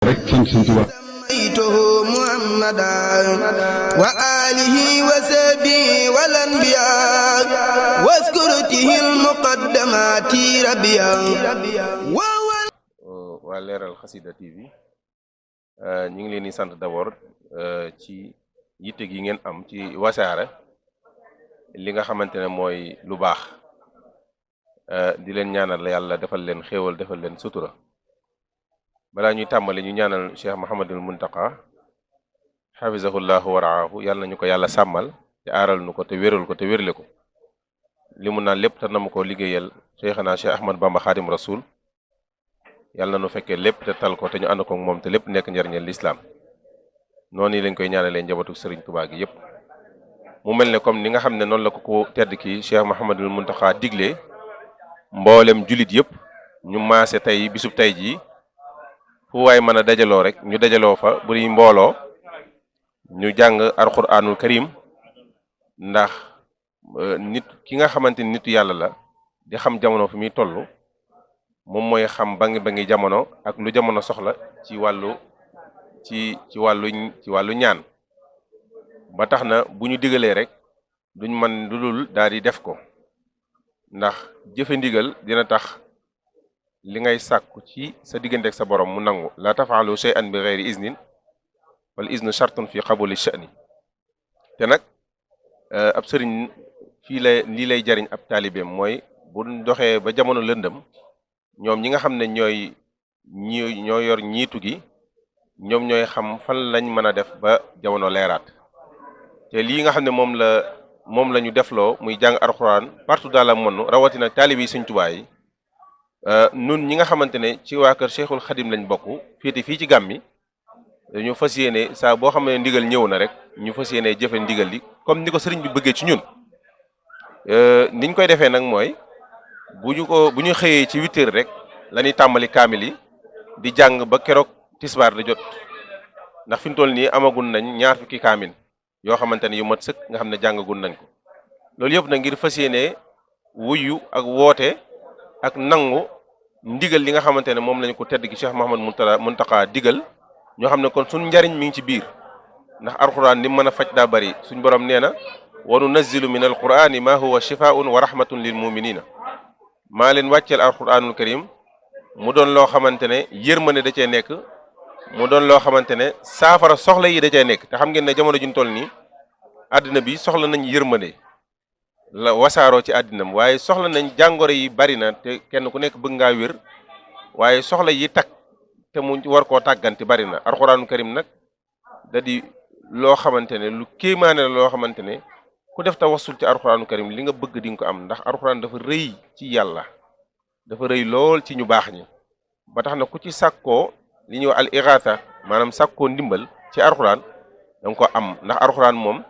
rek sant Sëriñ Tuubaa سميته محمدا وآله وصحبه والأنبياء واذكرته المقدمات ربيا waa Leeral Xasida TV ñu ngi leen di sant d'abord ci yitte gi ngeen am ci wasaare li nga xamante ne mooy lu baax di leen ñaanal yàlla defal leen xéewal defal leen sutura balaa ñuy tàmbali ñu ñaanal Cheikh Mouhamadul Muntaqa xafisahullahu waraahu yàlla nañu ko yàlla sàmmal te aaral nu ko te wéral ko te wérle ko li mu naan lépp te na ma ko liggéeyal Cheikhana Cheikh Ahmad Bamba Xaadim Rasul yàlla na nu fekkee lépp te tal ko te ñu ànd ko moom te lépp nekk njariñal lislaam noonu lañ koy ñaanalee njabootu Serigne Touba gi yépp mu mel ne comme ni nga xam ne noonu la ko tedd ki Cheikh Mouhamadul Muntaqa digle mboolem julit yépp ñu maase tey bisub tey jii fu waay mën a dajaloo rek ñu dajaloo fa buri mbooloo ñu jàng alxuraanul karim ndax nit ki nga xamante ni nitu yàlla la di xam jamono fi muy toll moom mooy xam bangi jamono ak lu jamono soxla ci wàllu ñaan ba tax na bu ñu digalee rek duñ man lu dul daal di def ko ndax jëfe ndigal dina tax li ngay sàkku ci sa diggante ak sa borom mu nangu la tafaalu shay'an bi ghayri iznin wal iznu shartun fi qabuli sha'ni te nag ab sëriñ lii lay jariñ ab taalibeem mooy bu doxee ba jamono lëndëm ñoom ñi nga xam ne ñoo yor ñiitu gi ñoom ñooy xam fan lañ mën a def ba jamono leeraat te lii nga xam ne moom la ñu defloo muy jàng alxuraan partout dans le monde rawatina taalibe yi Sëriñ Tuubaa yi nun ñi nga xamante ne ci waa kër Cheikhul Khadim lañ bokk féete fii ci Gàmbi dañu fas yéene saa boo xam ne ndigal ñëw na rek ñu fas yéene jëfe ndigal li comme ni ko sëriñ bi bëggee ci ñun niñ koy defee nag mooy bu ñu xëyee ci 8 heures rek la ñuy tàmbali kaamil yi di jàng ba keroog tisbaar di jot ndax fi mu toll nii amagun nañ 2 fukki kaamil yoo xamante ne yu mat sëkk nga xam ne jàngagun nañ ko loolu yëpp nag ngir fas yéene wuyu ak woote ak nangu ndigal li nga xamante ne moom lañu ko tedd gi Cheikh Mouhamadou Muntaqa digal ñoo xam ne kon suñ njariñ mi ngi ci biir ndax alquran li mën a faj daa bari suñ borom nee na wa nunazzilu min alqurani ma huwa shifaun wa rahmatun lil muminina maa leen wàcceel alquranul karim mu doon loo xamante ne yërmande da cee nekk mu doon loo xamante ne saafara soxla yi da cee nekk te xam ngeen ne jamono juñ toll nii àddina bi soxla nañ yërmande la wasaaroo ci àddinam waaye soxla nañ jàngoro yi bari na te kenn ku nekk bëgg ngaa wér waaye soxla yi takk te mu war koo tàggante bari na alxuraanu karim nag da di loo xamante ne lu kéemaane la loo xamante ne ku def tawassul ci alxuraanu karim li nga bëgg di nga ko am ndax alxuraan dafa rëy ci yàlla dafa rëy lool ci ñu baax ñi ba tax na ku ci sàkkoo li ñuy wax al iraata maanaam sàkkoo ndimbal ci alxuraan da nga ko am ndax alxuraan moom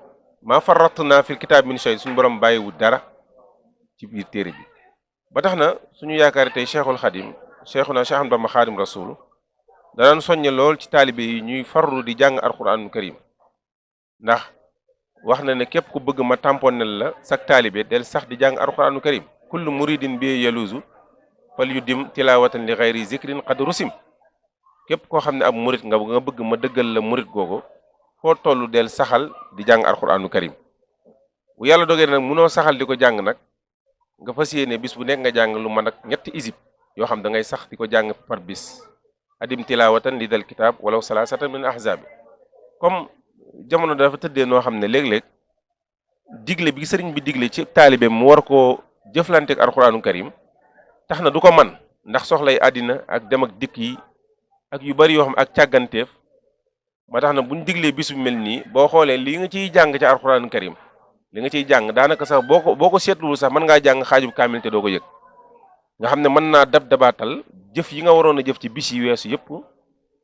maa farratna fil kitaab min shay suñu borom bàyyiwu dara ci biir téere bi ba tax na suñu yaakaari tey Cheikhul Khadim Cheikhuna Cheikh Ahmad Bamba Khadim Rasul danaan soññe lool ci taalibe yi ñuy farlu di jàng alxuraanul karim ndax wax na ne képp ku bëgg ma tamponel la sak taalibe del sax di jàng alxuraanul karim kullu muridin bi yaluzu fal yudim tilawatan li ghayri zikrin qad rusim képp koo xam ne ab murid nga bëgg ma dëggal la murid googu foo tollu del saxal di jàng alxuraanu karim bu yàlla dogee nag munoo saxal di ko jàng nag nga fas yéene bis bu nekk nga jàng lu man ak 3 isib yoo xam da ngay sax di ko jàng par bis adim tilawatan li dal kitab walaw salasatan min ahzabi comme jamono dafa tëddee noo xam ne léeg-léeg digle bi sëriñ bi digle ci taalibe mu war koo jëflanteek alxuraanu karim tax na du ko man ndax soxlay àddina ak dem ak dikk yi ak yu bari yoo xam ak càgganteef ba tax na buñ diglee bis bu mel nii boo xoolee li nga ciy jàng ci alxuraanu karim li nga ciy jàng daanaka sax boo ko seetluwul sax mën ngaa jàng xaajub kaamil te doo ko yëg nga xam ne mën naa dabaatal jëf yi nga waroon a jëf ci bis yi weesu yëpp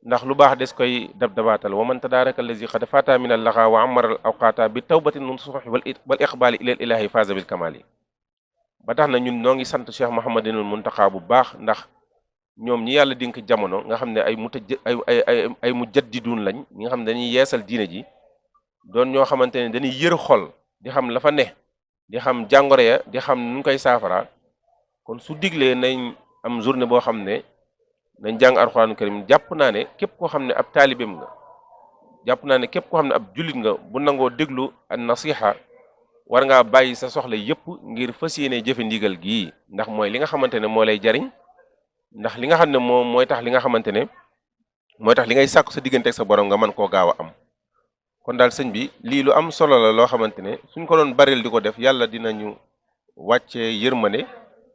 ndax lu baax des koy dabaatal wa man tadaraka allazi qad fata min allaxa wa amara al awqata bi tawbatin nasuhi wal iqbali ila ilahi faza bil kamali ba tax na ñun noo ngi sant Cheikh Mouhamadul Muntaqa bu baax ndax ñoom ñi yàlla dénk jamono nga xam ne ay mujaddidun lañ ñi nga xam ne dañuy yeesal diine ji doon ñoo xamante ne dañuy yër xol di xam la fa ne di xam jàngoro ya di xam nu koy saafara kon su diglee nañ am journée boo xam ne nañ jàng alxuraanu karim. jàpp naa ne képp koo xam ne ab taalibeem nga jàpp naa ne képp koo xam ne ab jullit nga bu nangoo déglu an nasiha war ngaa bàyyi sa soxla yépp ngir fas yéene jëfe ndigal gii, ndax mooy li nga xamante ne moo lay jariñ, ndax li nga xam ne moom mooy tax li nga xamante ne mooy tax li ngay sàkku sa diggante ak sa borom nga mën koo gaaw a am. kon daal sëñ bi lii lu am solo la loo xamante ne suñ ko doon baril di ko def yàlla dinañu wàccee yërmande.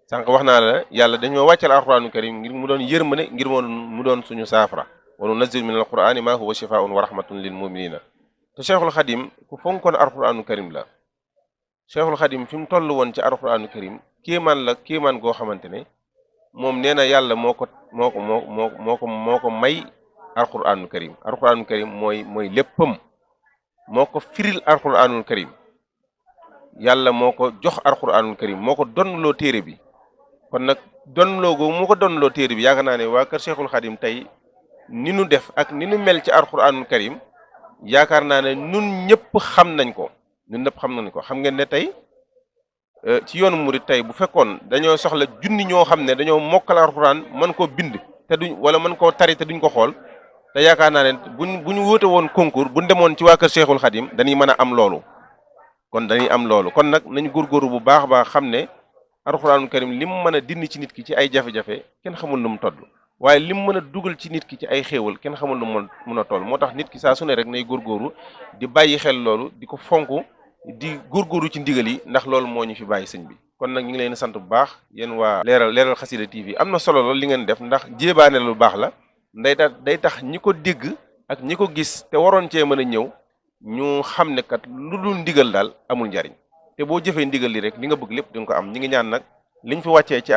sànq wax naa la yàlla dañoo wàcceel alquranu karim ngir mu doon yërmande, ngir mu doon suñu saafara. wa nunazzilu min alqurani ma huwa shifaun wa rahmatun lil muminina. te cheikhul xadim ku fonkoon alquranu karim la. cheikhul xadim fi mu toll woon ci alquranu karim kéemaan la, kéemaan goo xamante ne moom nee na yàlla moo ko may alquranu karim. alquranu karim mooy léppam, moo ko firil alquranul karim. yàlla moo ko jox alquranul karim, moo ko donnloo téere bi. kon nag donnloo googu moo ko donnloo téere bi yaakaar naa ne waa kër cheikhul xadim tey ni nu def ak ni nu mel ci alquranul karim yaakaar naa ne nun ñëpp xam nañ ko. xam ngeen ne tey ci yoonu murid tey bu fekkoon dañoo soxla junni ñoo xam ne dañoo mokkal alquran mën koo bind te duñ wala mën koo tari te duñ ko xool, te yaakaar naa ne bu ñu wóote woon concours buñ demoon ci waa kër cheikhul xadim dañuy mën a am loolu. kon nag nañ góorgóorlu bu baax a baax xam ne alxuraanul karim lim mën a dindi ci nit ki ci ay jafe-jafe kenn xamul nu mu toll, waaye lim mën a dugal ci nit ki ci ay xéewal kenn xamul nu mu mën a toll. moo tax nit ki saa su ne rek nay góorgóorlu di bàyyi xel loolu, di ko fonk, di góorgóorlu ci ndigal yi, ndax loolu moo ñu fi bàyyi sëñ bi. kon nag ñu ngi leen sant bu baax yéen waa leeral xasida TV. am na solo lool li ngeen def, ndax jéebaane lu baax la. day tax ñi ko dégg ak ñi ko gis te waroon cee mën a ñëw ñu xam ne kat lu dul ndigal daal amul njariñ, te boo jëfee ndigal li rek li nga bëgg lépp di nga ko am. ñi ngi ñaan nag liñ fi wàccee ci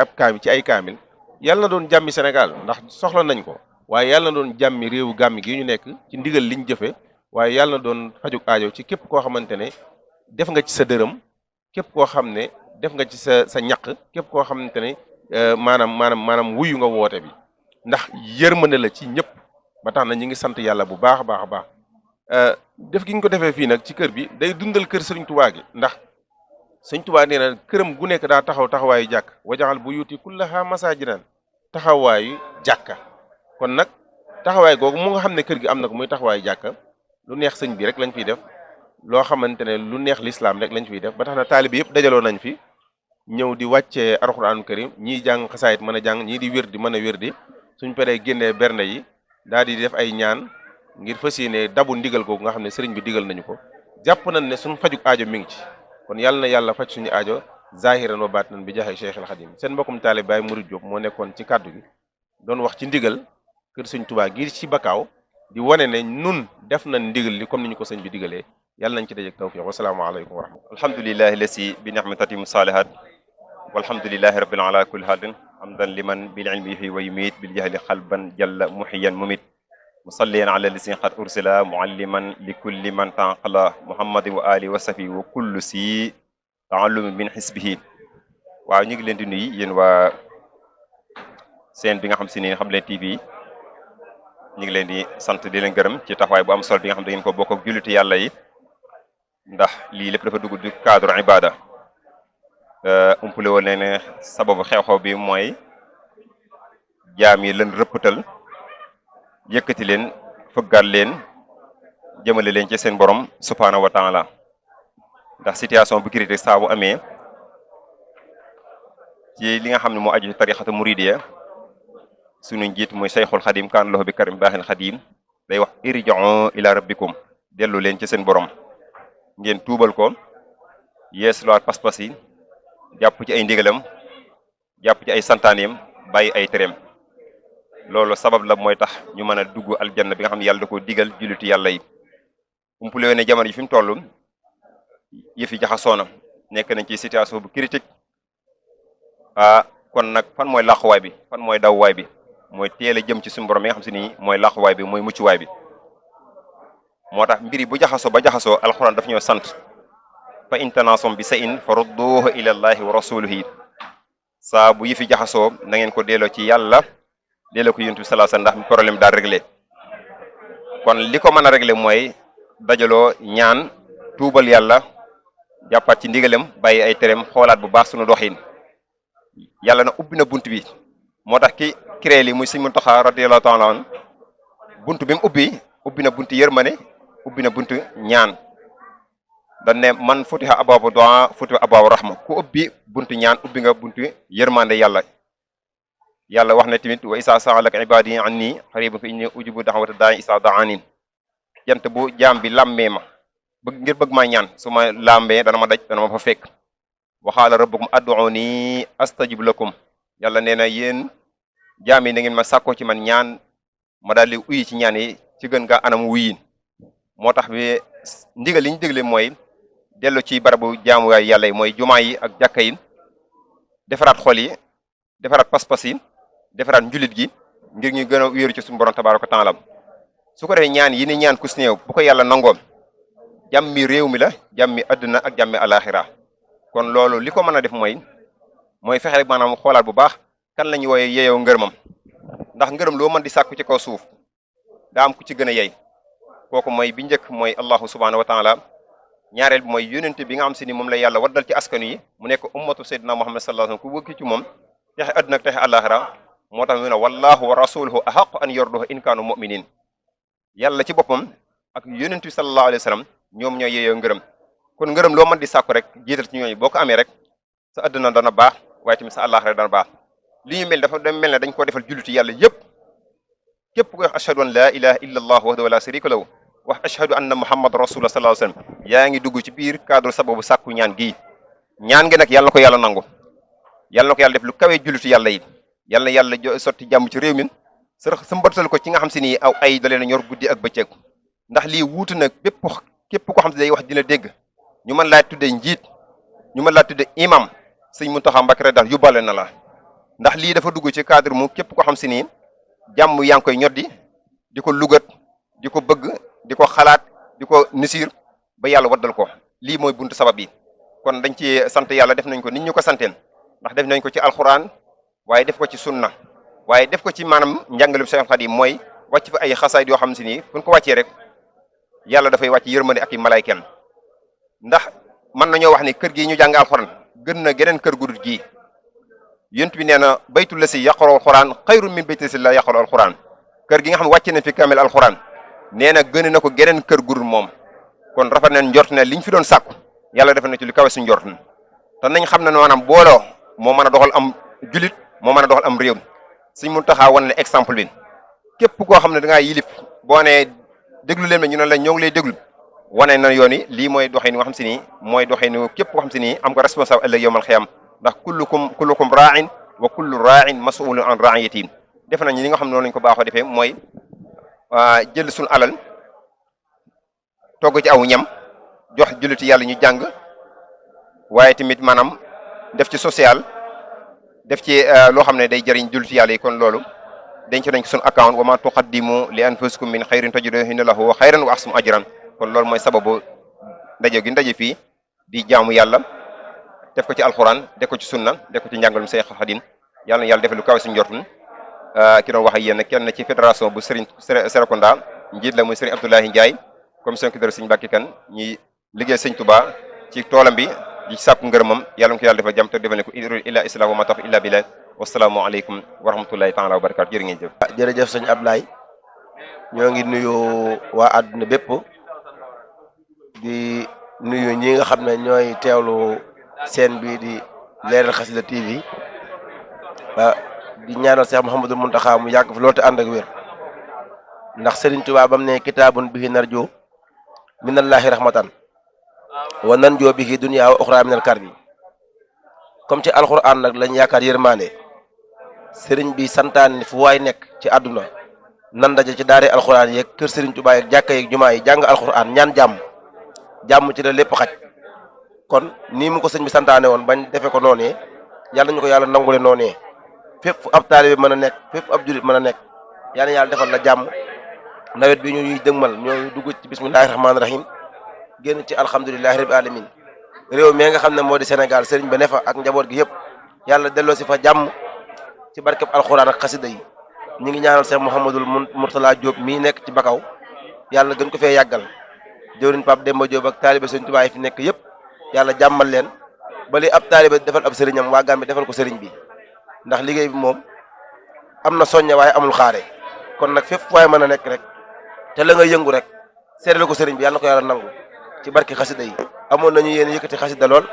ay kaamil yàlla na doon jàmmi Sénégal, ndax soxla nañ ko, waaye yàlla na doon jàmmi réewu Gàmbi gi ñu nekk ci ndigal liñ jëfe, waaye yàlla na doon fajuk aajo ci képp koo xamante ne def nga ci sa dërëm, képp koo xam ne def nga ci sa ñaq, képp koo xamante ne maanaam wuyu nga woote bi, ndax yërmande la ci ñëpp. ba tax na ñi ngi sant yàlla bu baax a baax a baax. def gi ñu ko defee fii nag ci kër bi day dundal kër Sëriñ Tuubaa gi, ndax Sëriñ Tuubaa nee na këram gu nekk daa taxawaayu jàkk, wajaxal bu yuuti kullaha masaajidan, taxawaayu jàkka. kon nag taxawaay googu mu nga xam ne kër gi am na ko muy taxawaayu jàkka, lu neex sëñ bi rek lañ fiy def, loo xamante ne lu neex lislaam rek lañ fiy def. ba tax na taalibe yëpp dajaloo nañ fi ñëw di wàccee alxuraanu karim, ñii jàng xasaayit mën a jàng, ñii di wér di mën a wér di, suñ paree génnee bernde yi daal di def ay ñaan ngir fas yéene dabu ndigal googu nga xam ne sëriñ bi digal nañu ko. jàpp nañ ne suñ fajuk aajo mi ngi ci, kon yàlla na yàlla faj suñu aajo zahiran wa baatinan bi jaahi Cheikhul Khadim. seen mbokkum taalibe Baye Mouride Diop moo nekkoon ci kàddu gi doon wax ci ndigal kër Sëriñ Tuubaa gi ci Bakaaw, di wane ne nun def nañ ndigal li comme ni ñu ko sëñ bi digalee. yàlla nañ ci dajeek tawfiq. wasalaamaaleykum wa rahmatulah. alhamdulillahi lasi bi ni'mati musalihat walhamdulillahi rabbil ala kulli halin hamdan liman bil ilmi yuhyi wa yumiit bil jahli qalban jalla muhyiyan mumit musalliyan ala lisin qad ursila mualliman li kulli man taqala muhammadin wa ali wa safi wa kullu si ta'allum min hisbihi. waaw ñu ngi leen di nuyu yéen waa seen bi nga xam si ni Xam Leen TV, ñu ngi leen di sant di leen gërëm ci taxawaay bu am solo bi nga xam da ngeen ko bokk ak julliti yàlla yi, ndax lii lépp dafa dugg di cadre ibada. umpule woon ne sababu xew-xew bi mooy jaam yi leen rëppatal, yëkkati leen, fëggaat leen, jëmale leen ci seen borom subhaanahu wa taala. ndax situation bu critique saa bu amee ci li nga xam ne moo aju ci tarixatu muridiya, sunu njiit muy Cheikhul Khadim kaan loxo bi karim baaxin Khadim day wax irji'u ila rabbikum, dellu leen ci seen borom, ngeen tuubal ko, yeesluwaat pas-pas yi, jàpp ci ay ndigalam, jàpp ci ay santaaneem, bàyyi ay tereem. loolu sabab la mooy tax ñu mën a dugg aljanna bi nga xam ne yàlla da ko digal jullitu yàlla yi. umpule ne jamono yi fi mu toll yëfi jaxasoona, nekk nañ ci situation bu critique. kon nag fan mooy làquwaay bi, fan mooy dawwaay bi, mooy teel a jëm ci suñu borom yi nga xam si nii mooy làquwaay bi, mooy muccuwaay bi. moo tax mbir yi bu jaxasoo ba jaxasoo alxuraan daf ñoo sant fa in tanaasom bi sa in fa rudduhu ila llahi wa rasulihi. saa bu yëfi jaxasoo na ngeen ko delloo ci yàlla, delloo ko yonent bi sallallahu alayhi wasallam, ndax problème daal réglé. kon li ko mën a réglé mooy dajaloo ñaan, tuubal yàlla, jàppaat ci ndigalam, bàyyi ay tereem, xoolaat bu baax sunu doxin. yàlla na ubbi na bunt bi moo tax ki créé li muy Sëriñ Muntaxa radiyallahu taala an buntu bi mu ubbi na buntu yërmane ubbi na buntu ñaan dañ ne man futiha abaabu du'a futiha abaabu rahma ku ubbi buntu ñaan ubbi nga buntu yërmande yàlla wax na tamit wa isa sa'alaka ibadi anni qaribun fa inni ujibu da'wata da'i isa da'anin jant bu jaam bi làmmee ma ngir bëgg maa ñaan su ma làmbee dana ma daj dana ma fa fekk waxaala rabbukum ad'uni astajib lakum yàlla nee na yéen jaam yi na ngeen ma sàkkoo ci man ñaan ma daal di uyi ci ñaan yi ci gën nga anam wuyin moo tax bi ndigal li ñu dégle mooy dellu ci barabu jaamuwaay yàlla yi mooy jumaa yi ak jàkka yi defaraat xol yi defaraat pas-pas yi defaraat njulit gi ngir ñu gën a wéeru ci suñu borom tabaaraka taala su ko defee ñaan yi ni ñaan ku si néew bu ko yàlla nangoom jàmmi réew mi la jàmmi àdduna ak jàmmi alaxira kon loolu li ko mën a def mooy fexe rek maanaam xoolaat bu baax kan la ñu wooye yeyoo ngërëmam ndax ngërëm loo mën di sàkku ci kaw suuf daa am ku ci gën a yey kooku mooy bi njëkk mooy allahu subhanahu wa taala ñaareel bi mooy yónente bi nga xam si ni moom la yàlla waddal ci askan yi mu nekk ummatu sayyidina muhammad sallallahu alayhi wasallam ku bëgg ci moom texe àdduna ak texe alaxira moo tax mu ne wallahu wa rasuluhu ahaqu an yarduhu in kaanu mu'minin yàlla ci boppam ak yónent bi sallallahu alayhi wasallam ñoom ñooy yeyoo ngërëm kon ngërëm loo mën di sàkku rek jiital ci ñooñu boo ko amee rek sa àdduna dana baax waaye tamit sa alaxira dana baax li ñu mel dafa mel ne dañ koo defal julliti yàlla yépp képp ko wax ashhadu an la ilaha illa allah wahdahu la sharika lahu wax ashhadu anna muhammad rasulullah sallallahu alayhi wasallam yaa ngi dugg ci biir cadre sababu sàkku ñaan gi ñaan gi nag yàlla na ko yàlla nangu yàlla na ko yàlla def lu kawee julliti yàlla yi yàlla na yàlla sotti jàmm ci réew mi sa mbartal ko ci nga xam si ni aw ay da leen a ñor guddi ak bëccëg ndax lii wuutu nag képp koo xam ne day wax dina dégg ñu mën laa tuddee njiit ñu mën laa tuddee imam Sëriñ Muntaxa Mbàkke rek daal yóbbaale na la ndax lii dafa dugg ci cadre mu képp koo xam si ni jàmm yaa ngi koy ñoddi di ko lugat di ko bëgg di ko xalaat di ko nisir ba yàlla waddal ko lii mooy buntu sabab yi kon dañ ci sant yàlla def nañ ko nit ñu ko santeen ndax def nañ ko ci alxuraan waaye def ko ci sunna waaye def ko ci maanaam njàngalem Seex Xaadim mooy wàcc fa ay xasaayid yoo xam si ni fu ñu ko wàccee rek yàlla dafay wàcc yërmande ak i malaaykeem ndax mën nañoo wax ni kër gi ñu jàng alxuraan gën na geneen kër gudut gii yent bi nee na baytul la si yaqra'u alxuraan xayrun min bayti si la yaqra'u alxuraan kër gi nga xam ne wàcce na fi kamel alxuraan nee na gën na ko geneen kër gudut moom kon rafet nañ njort ne liñ fi doon sàkku yàlla def na ci lu kawe suñ njort te nañ xam ne maanaam booloo moo mën a doxal am julit moo mën a doxal am réew Sëriñ Muntaxa wan ne exemple bi képp koo xam ne da ngaa yilif boo nee déglu leen ñu ne la ñoo ngi lay déglu wane na yoon yi lii mooy doxin nga xam si ni mooy doxin képp koo xam si ni am nga responsable ëllëg yawmal xiyaam ndax kullukum raa'in wa kullu raa'in mas'ulun an ra'iyatihi def nañ li nga xam ne noonu lañ ko baaxoo defee mooy jël suñu alal togg ci aw ñam jox julliti yàlla ñu jàng waaye tamit maanaam def ci social def ci loo xam ne day jëriñ julliti yàlla yi kon loolu denc nañ ko suñu account wa ma tuqaddimu li anfusikum min xayrin tajiduhu inda lahu wa xayran wa ahsanu ajran kon loolu mooy sababu ndaje fii di jaamu yàlla def ko ci alxuraan def ko ci sunna def ko ci njàngalum Seex Xaadim yàlla na yàlla defal lu kaw suñu njortun ki doon wax ak yéen kenn ci fédération bu Serigne Serekunda njiit la muy Serigne Abdoulaye Ndiaye commission ki dara Serigne Mbàkke Kan ñi liggéey Serigne Touba ci toolam bi di sàkku ngërëmam yàlla na ko yàlla defal jàmm te defal ne ko illa islam wa ma tawfiq illa billah wasalaamu aleykum wa rahmatullahi taala wa barakatu jërë ngeen jëf. jërëjëf sëñ Ablaye ñoo ngi nuyu waa àdduna bépp di nuyu ñi nga xam ne ñooy teewlu seen bii di Leeral Xasida TV di ñaanal Cheikh Mouhamadul Mountakha mu yàgg fi loolu te ànd ak wér ndax Serigne Touba bam ne kitaabun bihi narju minallahi rahmatan wa nanju bihi dunya wa uxra minal karbi comme ci alxuraan nag lañ yaakaar yërmaande Serigne bi santaan fu waay nekk ci àdduna nan daje ci daare alxuraan yeeg kër Serigne Touba yeeg jàkka yeeg jumaa yi jàng alxuraan ñaan jàmm ci la lépp xaj kon nii mu ko sëñ bi santaane woon bañ defe ko noonee yàlla ñu ko yàlla nangule noonee fépp fu ab taalibe mën a nekk fépp ab julit mën a nekk yàlla yàlla defal la jàmm nawet bi ñuy dëgmal ñoo dugg ci bismillahi rahmaani rahim génn ci alhamdulilahi rabbil alamin réew mi nga xam ne moo di Sénégal sëriñ ba ne fa ak njaboot gi yëpp yàlla delloo si fa jàmm ci barkeb alxuraan ak xasida yi ñi ngi ñaanal Cheikh Mouhamadul Mourtala Diop mii nekk ci Bakaw yàlla gën ko fee yàggal jëwriñ Pape Demba Diop ak taalibe Sëriñ Tuubaa yi fi nekk yëpp yàlla jàmmal leen ba li ab taalibe defal ab sëriñam waa Gàmbi defal ko sëriñ bi ndax liggéey bi moom am na soññe waaye amul xaare kon nag fépp waaye mën a nekk rek te la nga yëngu rek seedal ko sëriñ bi yàlla na ko yàlla nangu ci barki xasida yi amoon nañu yéen yëkkati xasida lool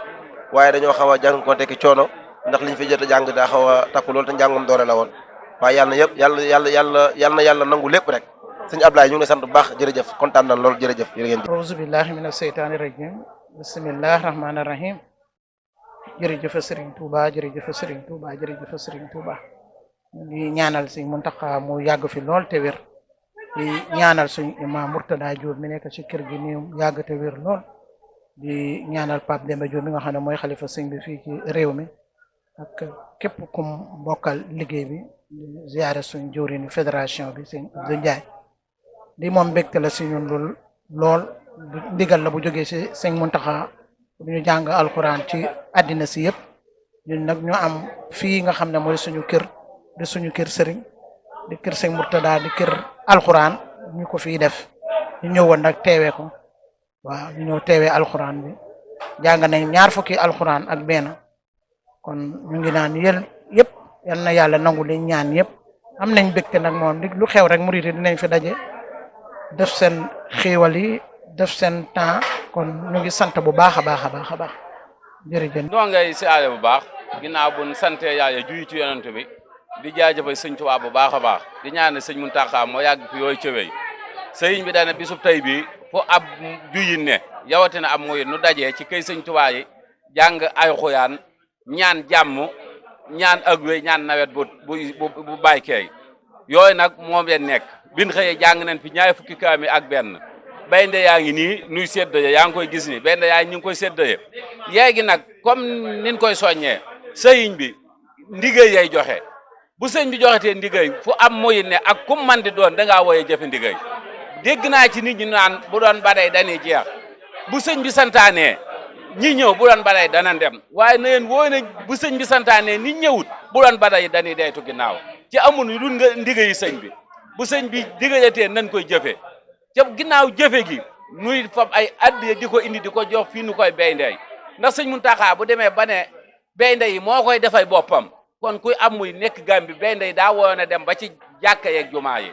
waaye dañoo xaw a jàng ko tekki coono ndax liñ fi jot a jàng daa xaw a takku lool te njàngum doore la woon waaye yàlla na yëpp yàlla nangu lépp rek sëñ Ablaye ñu ngi lay sant bu baax jërëjëf kontaan nañ lool jërëjëf jërë ngeen jëf. auzu billahi mina seytaani rajim bismillahi rahmaani rahim jërëjëf Serigne Touba jërëjëf Serigne Touba jërëjëf Serigne Touba di ñaanal Serigne Mountakha mu yàgg fi lool te wér di ñaanal suñu imam Mourtada Diop mi nekk ci kër gi ni yàgg te wér lool di ñaanal Pape Demba Diop mi nga xam ne mooy xalifa sëñ bi fii ci réew mi ak képp kum bokkal liggéey bi di ziare suñ jëwriñu fédération bi sëñ Abdou Ndiaye di moom mbégte la si ñun lool ndigal la bu jógee si sëñ Mountakha bu ñu jàng alxuraan ci àddina si yëpp ñun nag ñu am fii nga xam ne mooy suñu kër di suñu kër sëriñ di kër sëñ Mourtada di kër alxuraan ñu ko fii def ñu ñëwoon nag teewee ko waaw ñu ñëw teewee alxuraan bi jàng nañ 20 fukki alxuraan ak benn kon ñu ngi naan yëpp yal na yàlla nangu liñ ñaan yëpp am nañ mbégte nag moom lu xew rek murid yi dinañ fi daje def seen xéewal yi def seen temps kon ñu ngi sant bu baax a baax a baax a baax jërëjëf. doo ngay siyaare bu baax ginnaaw bu ñu sante yàlla juy ci yonent bi di jaajëfal sëñ Tuubaa bu baax a baax di ñaan sëñ Mountakha moo yàgg fi yooyu cëwey sëriñ bi dana bisub tey bi fu ab juyin ne yawatina ab muy nu dajee ci kay sëñ Tuubaa yi jàng ay xuyaan ñaan jàmm ñaan ak wéy ñaan nawet bu bàykee yooyu nag moom leen nekk bin xëyee jàng nañ fi 20 fukki kaami ak benn baynde yaa ngi nii nuy séddale yaa ngi koy gis ni baynde yaa ñu ngi koy séddale yeegi nag comme niñ koy soññee sëriñ bi ndigéey yay joxe bu sëñ bi joxetee ndigéey fu am moyin ne ak kum man di doon dangaa wooye jëfe ndigéey dégg naa ci nit ñi naan bu doon baday dañuy jeex bu sëñ bi santaanee ñi ñëw bu doon baday dana dem waaye na yéen woo ne bu sëñ bi santaanee ni ñëwut bu doon baday dañuy deytu ginnaaw ci amul lu nga ndigéeyi sëñ bi bu sëñ bi digéeyatee nañ koy jëfe ca ginnaaw jëfe gi nuy fab ay addiya di ko indi di ko jox fii nu koy béyndeey ndax sëñ Mountakha bu demee ba ne béynde yi moo koy defay boppam kon kuy am muy nekk Gàmbi béynde yi daa woon a dem ba ci jàkka yeeg jumaa yi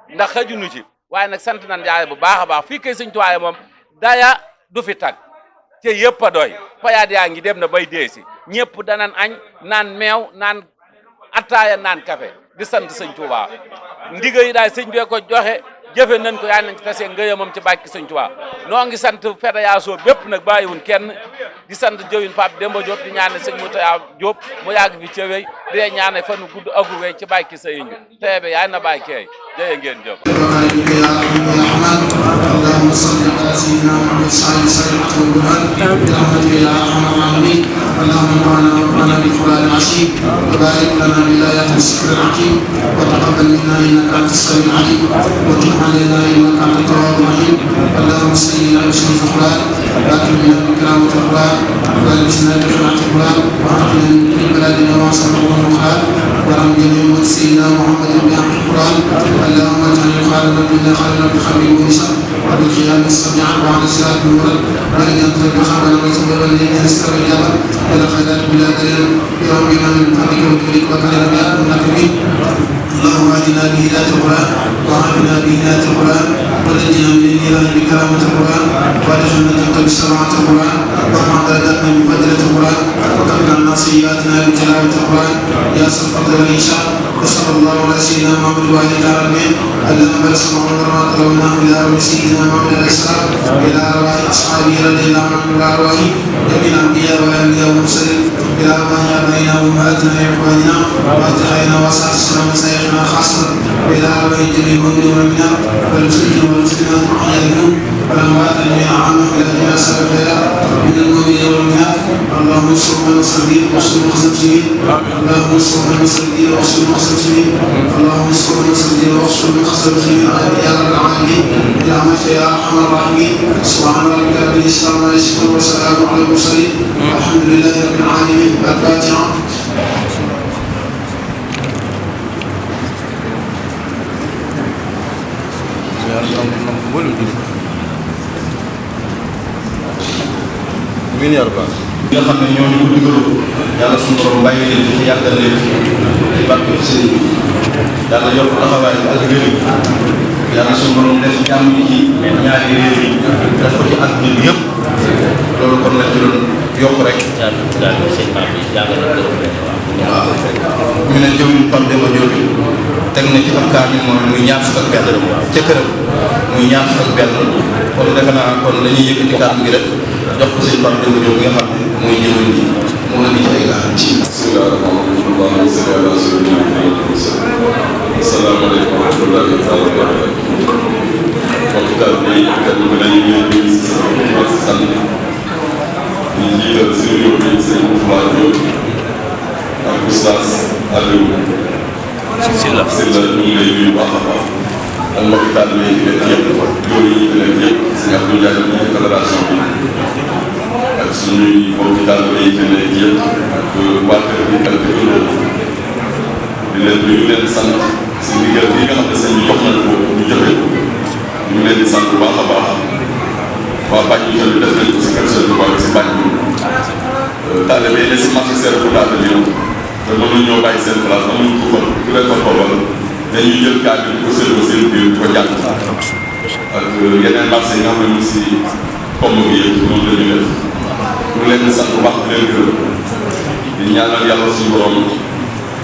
ndax xajunu ci waaye nag sant nañ Yàlla bu baax a baax fii kay sëñ Tuubaa moom daya du fi tag te yëpp a doy payaat yaa ngi dem na bay deesi ñëpp danan añ naan meew naan attaaya naan café di sant sëñ Tuubaa ndiga yi daal sëñ bee ko joxe jëfe nañ ko yaa nañ ci tase ngëyamam ci bàkki sëñ Tuubaa noo ngi sant fédération bépp nag bàyyiwun kenn di sant jëwin Pape Demba Diop di ñaane sëñ Moutaya Diop mu yàgg fi cëwey di ñaane fanu gudd agu wey ci bàkki sëñ bi teebe yaa na bàkkeey jërë ngeen jëf اللهم صل على سيدنا محمد صلى الله عليه وسلم برحمتك يا ارحم الراحمين اللهم انا ربنا بالقران العظيم وبارك لنا بالايات والذكر الحكيم وتقبل منا انك انت السميع العليم وتب علينا انك انت التواب الرحيم اللهم سيدنا بسم القران واكرمنا بكرامه القران والبسنا بحرمه القران واعطنا من كل بلادنا وعصمه والمخال ورحم جميع سيدنا محمد بحق القران اللهم اجعل خالنا منا خالنا بخير ونسى وبالقيام السميع وعلى الصراط المرد ولن ينطق بخبر ويتبر الذين يستوي الجبل ولا خيرات بلا دليل بربنا من فضلك وكريم وكرم يا المنافقين اللهم اهدنا بهدايه القران وعافنا بهدايه القران ونجنا من النيران بكرامه القران وادخلنا الجنه بسرعه القران وارفع درجاتنا بفضيله القران وكفر عنا سيئاتنا بتلاوه القران يا ذا الفضل والإحسان وصلى الله على سيدنا محمد وعلى اله العالمين اللهم بارك محمد ما تلوناه الى روح سيدنا محمد عليه السلام الى ارواح اصحابه رضي الله عنهم الى ارواح جميع الانبياء والانبياء والمرسلين الى ارواح ابائنا وامهاتنا واخواننا واصدقائنا واصحاب السلام وسائرنا خاصه والى ارواح جميع المؤمنين والمؤمنات والمسلمين والمسلمات واحيائهم والاموات الذين اعانوا الى جميع سبب الخيرات من المؤمنين والمؤمنات اللهم انصر من المسلمين واصلح المسلمين اللهم انصر من المسلمين واصلح المسلمين اللهم انصر من المسلمين واصلح المسلمين يا رب العالمين برحمتك يا ارحم الراحمين سبحان ربك رب العزه عما يصفون وسلام على المرسلين والحمد لله رب العالمين. الفاتحه. Amin ya rabbal nga xam ne ñoo ñu ko digaloon yàlla suñu borom bàyyi leen fi yàggal leen fi barke sëriñ bi yàlla yokk taxawaay bi ak réew mi yàlla suñu borom def jàmm ci ñaari réew yi def ko ci àdduna bi yëpp loolu kon lañ ci doon yokk rek. waaw ñu ne jëwriñ Pape Demba Diop teg na ci ab kaamil mooy muy ñaar fukk ak benn ca këram muy ñaar fukk ak benn kon defe naa kon la ñuy yëkkati kàddu gi rek jox ko sëñ Pape Demba Diop bi nga xam ne mooy jëwriñ ji mu indi ci ay gaal ci. asalaamaaleykum wa rahmatullahi taala wa barakatuh. mbokk taal bi kat ñu nañu ñëw ñu si sant di jiital suñu yóbbu yi sëñ Ousmane Diop ak Oustaz Aliou Sylla ñu ngi lay nuyu baax a baax ak mbokk taal bi yi nekk yëpp góor yi fi nekk yëpp sëñ Abdou Ndiaye ñu ngi fédération bi ak suñuy mbokk taal bi yi fi nekk yëpp ak waa kër bi ak di leen nuyu leen sant si ndigal bi nga xam ne sëñ bi jox nañ ko ñu jëfe ko ñu ngi leen di sant bu baax a baax waa bàcc ñu tamit def nañ ko si kër Sëñ Tuubaa si bàcc bi taalibe yi ne si marché seer bu daata bi te mënuñ ñoo bàyyi seen place amuñ ko fa ku leen fa xoolal dañuy jël kaa bi di ko séddoo seen biir di ko jàng ak yeneen marché yi nga xam ne mu si komm bi yëpp noonu la ñu def ñu ngi leen di sant bu baax di leen gërëm di ñaanal yàlla suñu borom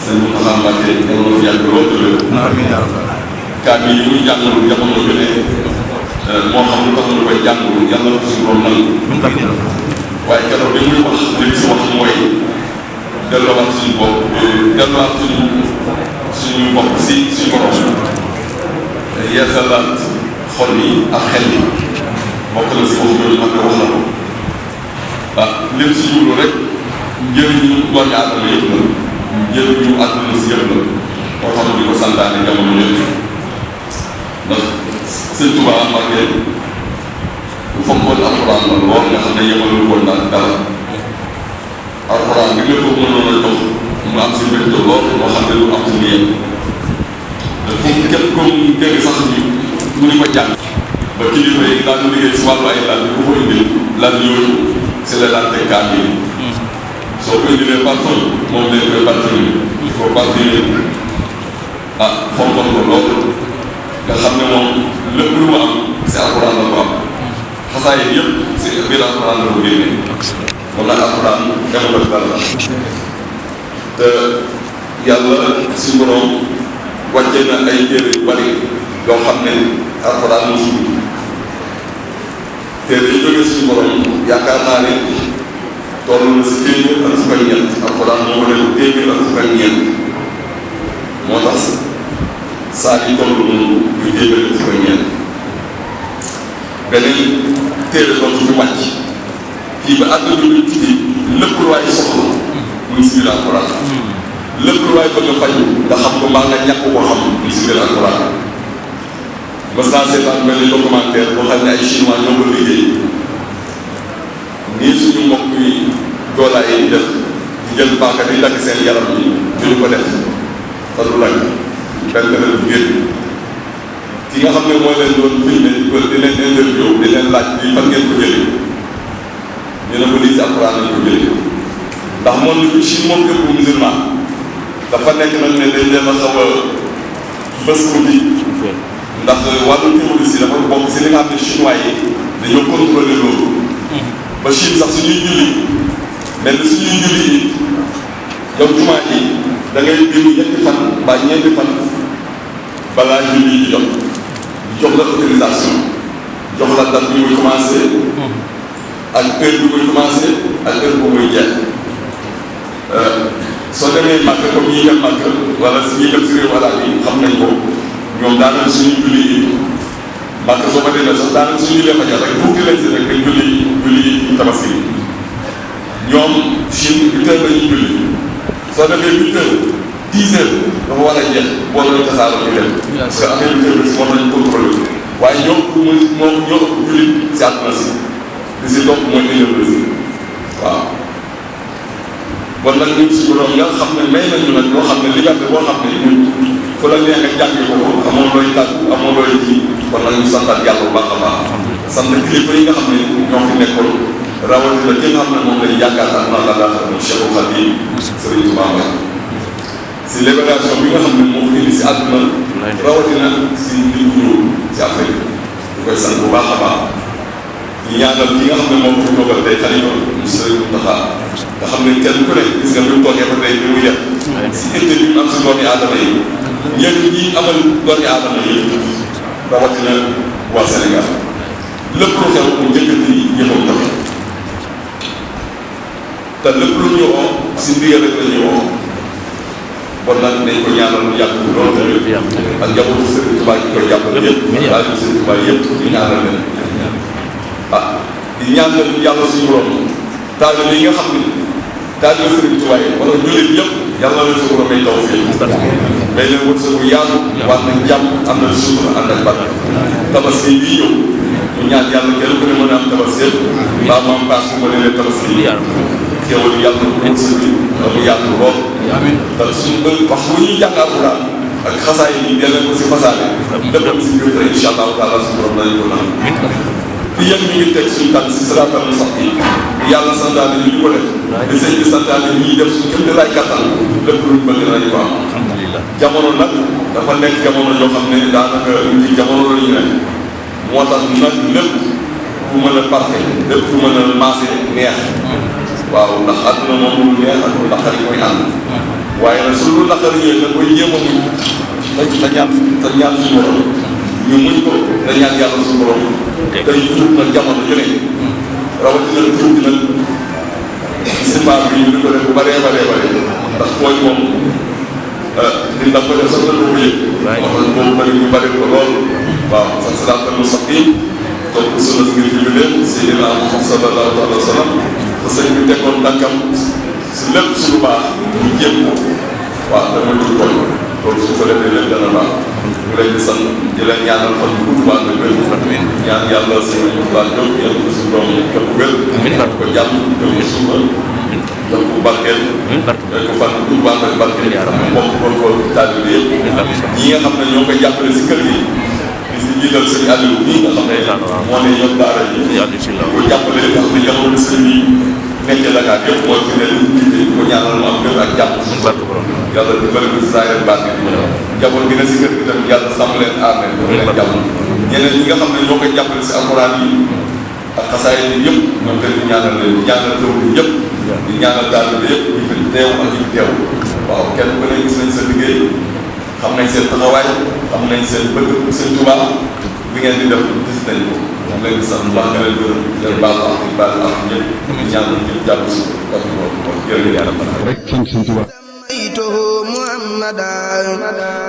sëñ Mountakha Mbacké yàlla na fi yàgg lool te wér. kaam yi muy jàngalu jamono bi ne moo xam lu tax ñu koy jàngalu yàlla na ko suñu borom nangu. waaye keroog bi muy wax li si wax mooy delloowaat suñu bopp delloowaat suñu bopp si suñu borom yeesalaat xol yi ak xel yi bokk na si wax yooyu mag ne wax na ko ah lim si jublu rek njëriñu doomi aadama yëpp la njëriñu àdduna si yëpp la moo tax di ko santaane jamono yëpp ndax sëñ Tuubaa Mbàkke bu fonkoon alxuraan la lool nga xam ne yemalul woon daal dara alxuraan bi lépp mënoon a jox mu am si mbégte lool moo xam ne lu am si liyem te képp comme dégg sax ni mu ni ko jàng ba kilifa yi daan liggéey si wàllu ay laaj bi bu ko indil lan yooyu si la daan teg kaam yi soo ko indilee parfum moom lañ koy parfum il faut parfum ah fonkoon ko lool nga xam ne moom lépp lu mu am si alxuraan la ko am xasaay yëpp si biir alxuraan la ko génnee kon nag alxuraan demul ak dara te yàlla si borom wàccee na ay téere yu bari yoo xam ne alxuraan moo si dugg téere yi jógee suñu borom yaakaar naa ne toll na si téeméer ak fukk ak ñeent alxuraan moo ko def téeméer ak fukk ak ñeent moo tax saa yi toll noonu muy téeméer ak fukk ak ñeent beneen téere dootu fi wàcc fii ba àdduna bi tuuti lépp lu waay soxla mu ngi si biir alxuraan lépp lu waay bëgg a faju nga xam ko mbaa nga ñàkk ko xam mu ngi si biir alxuraan mas naa seetaan benn documentaire boo xam ne ay chinois ñoo ko liggéey nii suñu mbokk yi joolaa yi def di jël paaka di lakk seen yaram yi ñu ko def fa du lakk benn benn bu génn ki nga xam ne moo leen doon filmé di leen interview di leen laaj bi fan ngeen ko jëlee ñu ne ko lii si alxuraan lañ ko jëlee ndax moom ni Chine moom képp musulman dafa nekk nag ne dañ leen a xaw a bës ko bi ndax wàllu terroriste yi dafa bokk si li nga xam ne chinois yi dañoo contrôlé loolu ba Chine sax suñuy julli mel ni suñuy julli yi yow jumaa yi da ngay bind ñetti fan mbaa ñeenti fan balaa julli yi jot jox la autorisation jox la date bi muy commencé ak heure bi muy commencé ak heure bu muy jeex soo demee màkk comme ñi dem màkk wala si ñi dem si réew araab yi xam nañ ko ñoom daanaka suñu julli yi màkk soo ko demee sax daanaka suñu jullee fajar rek tuuti lañ si rek dañ julli tabaski ñoom Chine 8 heures la ñuy julli soo demee 8 heures 10 heures dafa war a jeex boo doon tasaaroo ñu dem parce que affaire bi terroriste moom lañ contrôlé waaye ñoo moom ñoo ëpp julli si àdduna si li si topp mooy indépendance waaw bon nag ñun si borom nga xam ne may nañu nag loo xam ne liberté boo xam ne ñun fu la neex nga jàngi ko amoo looy tàgg amoo looy ji kon nag ñu santaat yàlla bu baax a baax sant kilifa yi nga xam ne ñoo fi nekkoon rawatina ki nga xam ne moom lay yaakaar ak naa la daal muy Cheikhul Khadim Serigne Touba Mbacké si libération bi nga xam ne moo ko indi si àdduna rawatina si li mu ñëw si Afrique di koy sant bu baax a baax di ñaanal ki nga xam ne moom ko toogal tey xalifa mu Serigne Mountakha nga xam ne kenn ku ne gis nga bi mu toogee ba tey bi mu yet si itte bi mu am si doomi aadama yi ñenn ñi amal doomi aadama yi rawatina waa Sénégal lépp lu xew mu njëkkati yëfam tamit te lépp lu ñu woo si ndigal rek la ñu woo bon nag dañ ko ñaanal mu yàgg loolu tamit ak njabootu Serigne Touba yi koy jàppale yëpp daal di Serigne Touba yëpp di ñaanal leen di ñaanal yàlla suñu borom taalibe yi nga xam ne taalibe Serigne Touba yi wala jullit yëpp yàlla leen suñu borom may taw fii may leen wërsëg bu yaatu war nañ jàmm am na sutura ànd ak barke tabaski bii ñëw ñu ñaan yàlla kenn ku ne mën a am tabaski mbaa mu am paas bu ma leen tabaski xéewal yàlla na ko sëbi da mu yaatu lool te suñu wax bu ñuy jàng alxuraan ak xasaay yi delloo ko si fasaale lépp si biir rek incha allahu taala suñu borom danañ ko naan fi yéen ñu ngi teg suñu tànk si siraatal mustaqiim yàlla santaane ñu ko def di sëñ bi santaane ñuy def suñu kéem lay kattan lépp luñ bëgg nañ ko am jamono nag dafa nekk jamono yoo xam ne daanaka ci jamono la ñu ne moo tax nag lépp ku mën a parfait lépp ku mën a maase neex waaw ndax àdduna moom lu neex ak lu naqari mooy ànd waaye nag su lu naqari ñëwee nag koy jéem a muñ te ñaan suñu borom ñu muñ ko te ñaan yàlla suñu borom tey tuub nag jamono ju ne rawatina tuub bi nag simpaar bi ñu ko def bu bëree ndax tooñ moom di da ko def sax na ko yëg wax boobu bëri ñu bëri ko lool waaw sax siraatal mustaqiim topp sunna si ngir fi leen Seydina Muhammad sallallahu alayhi wa sallam te sëñ bi tegoon ndànkam si lépp su lu baax ñu jéem ko waaw dama ñu tooñ loolu su ko defee leen dana baax ñu leen di sant di leen ñaanal fan bu gudd baax nga wér ñaan yàlla sëñ bi baax ñëpp yàlla ko suñu doom yëpp wér yàlla ko jàmm yëpp ko suuba yëpp ko barkeel yëpp ko fan bu gudd baax nga barkeel mbokk góorgóorlu taalibe yëpp ñi nga xam ne ñoo koy jàppale si kër gi di si jiital sëñ Aliou ñii nga xam ne moo ne ñoom daara yi ko jàppale nga xam ne jamono sëñ bi nekk Dakar yëpp mooy fi ne di ko ñaanal mu am gën ak jàpp yàlla di bëri bi saa yéen baat bi jaboot gi ne si kër gi tamit yàlla sàmm leen aar leen doo leen jàpp ñeneen ñi nga xam ne ñoo koy jàppale si alxuraan yi ak xasaay yi yëpp ñoom leen di ñaanal leen ñaanal réew mi yëpp di ñaanal daal bi yëpp ñu fi teew ak ñu teew waaw kenn ku ne gis nañ sa liggéey xam nañ seen taxawaay xam nañ seen bëgg seen Tuubaa bi ngeen di def gis nañ ko moom leen di sant baax nga leen gërëm leen baal ak di baal ak ñëpp ñaanal ñëpp jàpp si ak moom jërëjëf yàlla rek sant seen Tuubaa محمدا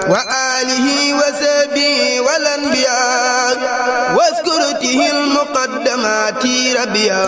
وآله وصحبه والأنبياء واذكرته المقدمات ربيا